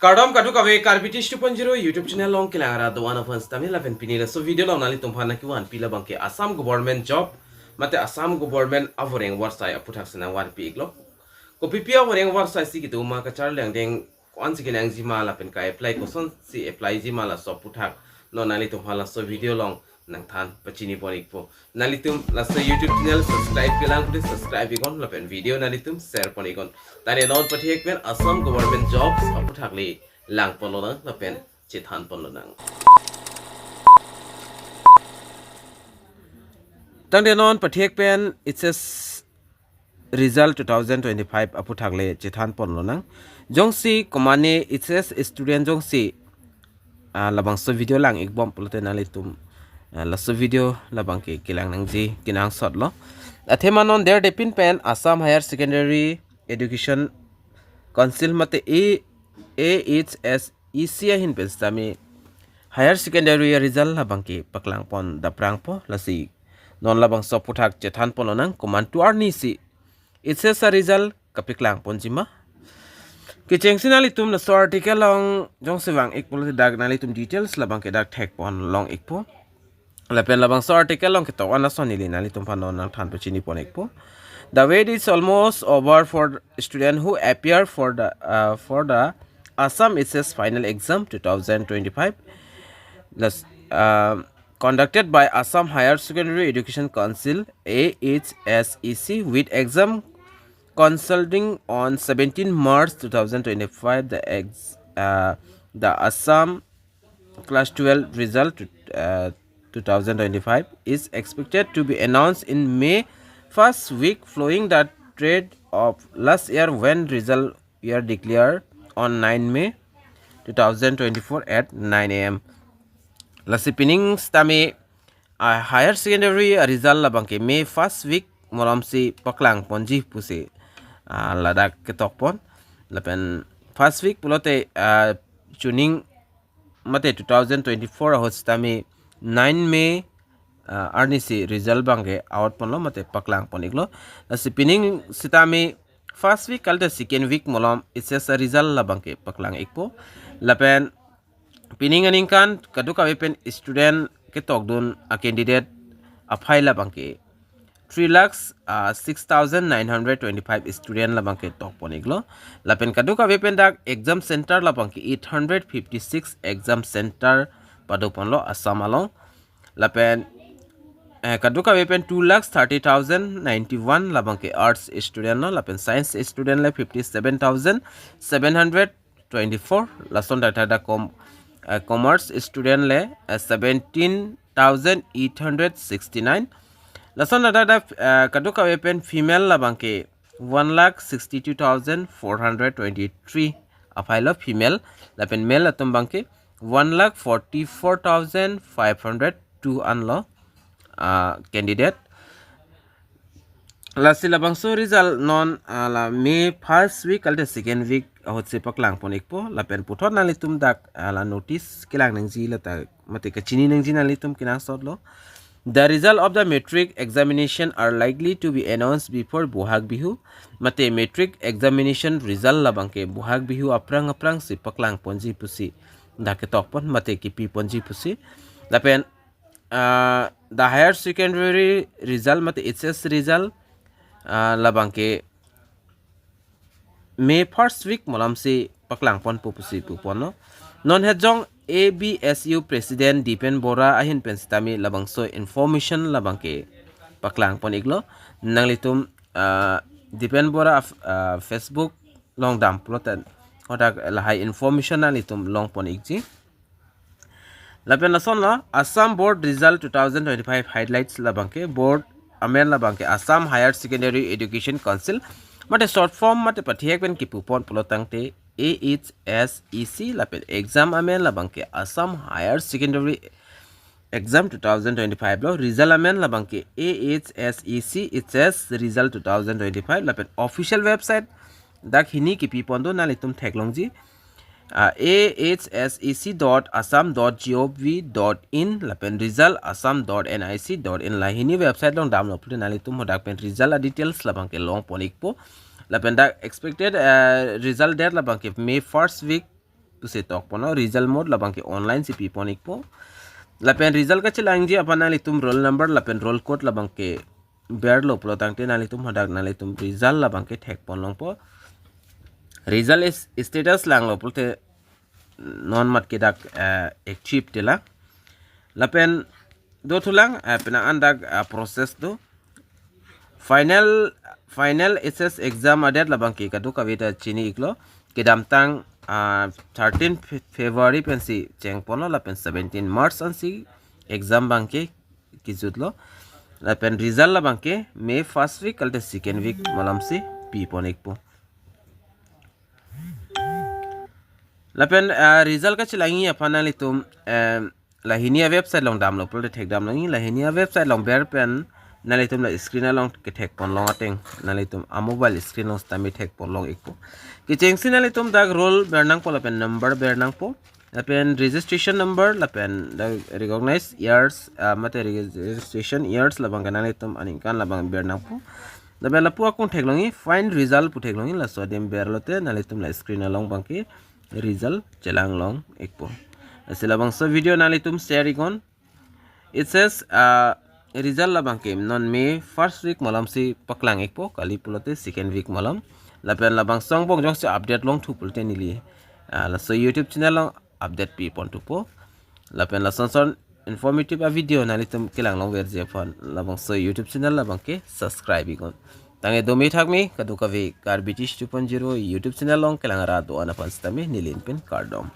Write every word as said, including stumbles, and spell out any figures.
Kardom kadokave, Karbi Tish two point zero YouTube channel along kelang arat do-an aphan sitame lapen pini laso video along nanglitum aphan nangkevanpi labangke Assam government job mate Assam government avoreng avarsai aphuthak si nangvanpi iklo. Kopipi avoreng avarsai si kedo ma, kacharli angdeng ko-an si kenangji ma lapen ka-apply kosonsi applyji ma, laso aphuthak non nanglitum aphan laso video along nangthan pachinipon ikpo. Nanglitum laso YouTube channel subscribe kelang pute subscribe iknon lapen video nanglitum share pon iknon. Tangte non pathek pen Assam government jobs aphuthak le langponlonang lapen chethanponlonang. Tangte non pathek pen H S result two thousand twenty-five aphuthak le chethanponlonang. Jongsi komatne H S student jongsi, ah, labangso video lang ikbom pulote nanglitum, ah, laso video labangke kelang nangji kenangsotlo. Athema non derdepin pen Assam Higher Secondary Education Council mate A-, A H S E C ahin pen sitame higher secondary result labangke paklangpon daprangpo, lasi non labangso aphuthak chethanponlonang, komantu arnisi H S result kapaklangponji ma. Kechengsi nanglitum laso article along jongsi vang ik pulote dak nanglitum details labangke dak thekponlong ikpo. Lapen labangso article along ketok-an ason neli nanglitum aphan non nangthan pachinipon ikpo. The wait is almost over for student who appear for the, uh, for the Assam H S final exam two thousand twenty-five. Las-, uh, conducted by Assam Higher Secondary Education Council, A H S E C, with exam consulting on seventeen March two thousand twenty-five. The ex-, uh, the Assam class twelve result, uh, two thousand twenty-five is expected to be announced in May first week, following the trend of last year when result were declared on nine May two thousand twenty-four at nine A M. Lasi pining sitame, ah, higher secondary, ah, result labangke May first week malomsi paklangponji pusi, ah, ladak ketokpon. Lapen first week pulote, ah, chuning mate two thousand twenty-four ahut sitame nine May, ah, arnisi result abangke out ponlo mate paklangpon iklo. Lasi pining sitame first week kalite second week malom H S result labangke paklang ikpo. Lapen pining aningkan kadokave pen student ketokdun a-candidate aphai labangke three lakhs, ah, six thousand nine hundred twenty-five student labangke tokpon iklo. Lapen kadokave pen dak exam center labangke eight hundred fifty-six exam center padoponlo Assam along. Lapen, eh, kadokave pen two lakhs thirty thousand ninety-one labangke arts student lo, lapen science student le fifty-seven thousand seven hundred twenty-four. Lason dak dak com-, eh, commerce student le, eh, seventeen thousand eight hundred sixty-nine. Lason dak dak, eh, kadokave pen female labangke one lakh sixty-two thousand four hundred twenty-three aphai lo female, lapen male atum abangke one lakh forty-four thousand five hundred two anlo, ah, candidate. Lasi labangso result non, ah, la May first week kalite second week ahutsi paklangpon ikpo. Lapen puthot nanglitum dak, ah, la notice kelang nangji lata mate kachini nangji nanglitum kenangsotlo. The result of the matric examination are likely to be announced before Bohag Bihu. Mate matric examination result labangke Bohag Bihu aphrang aphrangsi paklangponji pusi dak ketokpon mate kipiponji pusi. Lapen, ah, the higher secondary result mate H S result, ah, labangke May first week malomsi paklangponpo pusi puponlo. Non hetjong A B S U President Dipen Bora ahin pen sitame labangso information labangke paklangpon iklo. Nanglitum, ah, Dipen Bora, ah, Facebook along dam pulote hadak lahai information nanglitum longpon ikji. Lapen lasonlo, Assam Board Result two thousand twenty-five Highlights labangke, Board amen labangke Assam Higher Secondary Education Council, mate short form mate pathek pen kipupon pulo tangte A H S E C, lapen exam amen labangke Assam Higher Secondary Exam two thousand twenty-five lo, result amen labangke A H S E C H S result two thousand twenty-five, lapen official website dak hini kipipon do, nanglitum theklongji. Ah, A H S E C dot assam dot G O V dot in lapen result assam dot N I C dot in, la hini website along damlo pulote nanglitum hadak pen result a-details labangke longpon ikpo. Lapen dak expected, eh, result date labangke May first week pusi tok pono. Result mode labang ke online si pipon ikpo. Lapen result kachelangji aphan nanglitum roll number lapen roll code labang ke berlo pulo tangte nanglitum hadak nanglitum result labang ke thekpon longpo. Result is status langlo pulote non mat ke dak, eh, active tila. Lapen do thulang, eh, penang an dak, eh, process do. Final, final H S exam adet labang ke kadokave ta chini iklo. Kedamtang, ah, thirteen Fe-, February pensi chengponlo lapen seventeen March ansi exam abang ke kijutlo. Lapen result labang ke May first week kalte second week malomsi pipon ikpo. Lapen, ah, result kachelangji aphan nanglitum, em, lahini a-website along damlo pulote thekdam longji. Lahini a-website along ber pen nanglitum la screen along kethekpon long ateng nanglitum a-mobile screen along sitame thekpon long ikpo. Kechengsi nanglitum dak roll bernangpo lapen number bernangpo. Lapen registration number lapen dak recognize years, ah, mate registration years labang ke nanglitum aningkan labang bernangpo. Lapen lapu akung theklongji, find result pu theklongji, laso adim berlote nanglitum la screen along abang ke result chelang long ikpo. Lasi labangso video nanglitum share iknon. It says, ah, result labang ke non May first week malomsi paklang ikpo, kali pulote second week malom. Lapen labangso angbong jongsi update longthu pulote neli, ah, laso YouTube channel along update piponthupo. Lapen lason son informative a-video nanglitum kelang longverji aphan labangso YouTube channel labang ke subscribe iknon. Tangte dome thakme kadokave Karbi Tish two point zero YouTube channel along kelang ra do-an aphan sitame neli pen kardom.